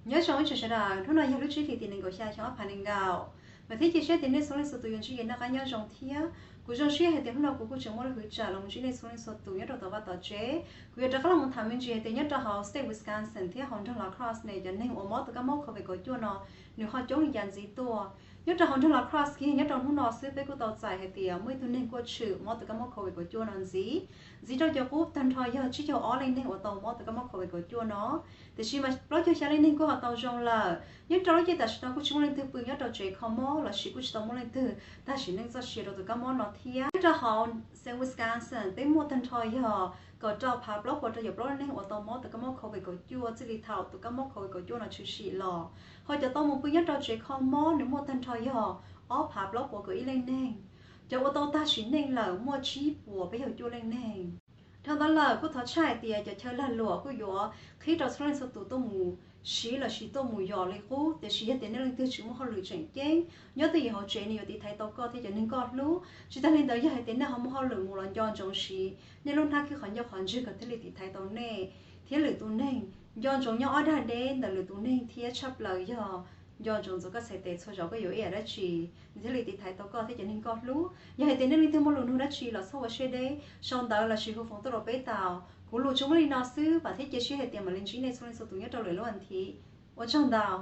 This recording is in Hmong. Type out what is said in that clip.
Nyob zoo ib tsoom sawv daws, hnub no yog lub tsib hlis tim nees nkaum xya xyoo ob phav nees nkaum. Vam thiab cia siab tias nej txhua leej txhua tus yuav ntsib kev noj qab nyob zoo thiab. Kuv zoo siab hais tias hnub no kuv kuj tseem muaj lub hwv tsam los mus ntsib nej txhua leej txhua tus nyob rau tom vaj tom tsev. Kuv yuav rov qab los mus tham me ntsis hais tias nyob rau hauv state Wisconsin thiab hauv nroog La Crosse ne cov neeg uas mob tus kab mob covid kaum cuaj no nws ho coob li cas ntxiv tuaj. Nyob rau hauv nroog La Crosse kiag nyob rau hnub no xwb peb kuj tau txais hais tias muaj ib tug neeg kuj tshwm mob tus kab mob covid kaum cuaj no ntxiv. Ntxiv rau cov qub tag nrho yog tsib caug ob leej neeg uas tau mob tus kab mob covid kaum cuaj no. Tiam sis mas plaub caug xya leej neeg kuj ho tau zoo lawm. Nyob rau lub caij tam sim no kuj tsis muaj leej twg pw nyob rau tsev kho mob lossis kuj tsis tau muaj leej twg tag sim neej txoj sia rau tus kab mob no thiab. Nyob rau hauv state Wisconsin peb muaj tag nrho yog kaum rau phav plaub puas rau caum plaub leej neeg uas tau mob tus kab mob covid kaum cuaj txij li thaum tus kab mob covid kaum cuaj no tshwm sim los. Ho cov tau mus pw nyob rau tsev kho mob nws muaj tag nrho yog ob phav plaub puas kaum ib leej neeg. Cov uas tau tag sim neej lawm muaj tsib puas peb caug cuaj leej neeg. Dhau ntawd lawm kuj thov tshaj hais tias cov chaw lag luam kuj yuav qhib rau txhua leej txhua tus tuaj mus siv lossis tuaj mus yos li qub, tiam sis yog tias nej leej twg tsis muaj hauj lwm tseem ceeb, nyob twj ywm hauv tsev nws yuav tiv thaiv tau koj thiab cov neeg koj hlub. Tsis tag li ntawd yog hais tias nej ho muaj hauj lwm mus los nco ntsoov siv nej lub hnab khib qhov ncauj qhov ntswg kom thiaj li tiv thaiv tau nej thiab lwm tus neeg. Nco ntsoov nyob ob dag deb ntawm lwm tus neeg thiab tshaj plaws yog nco ntsoov ntxuav koj txhais tes txhua zaus koj yuav ua dab tsi, nws thiaj li tiv thaiv tau koj thiab cov neeg koj hlub. Yog hais tias nej leej twg muaj lus nug dab tsi los txhob ua siab deb, sau ntawv lossis hu foos tuaj rau peb tau. Kuv lus tsuas muaj li no xwb, vam thiab cia siab hais tias mam li ntsib nej txhua leej txhua tus nyob rau lwm lub vas thiv. Ua tsaug ntau.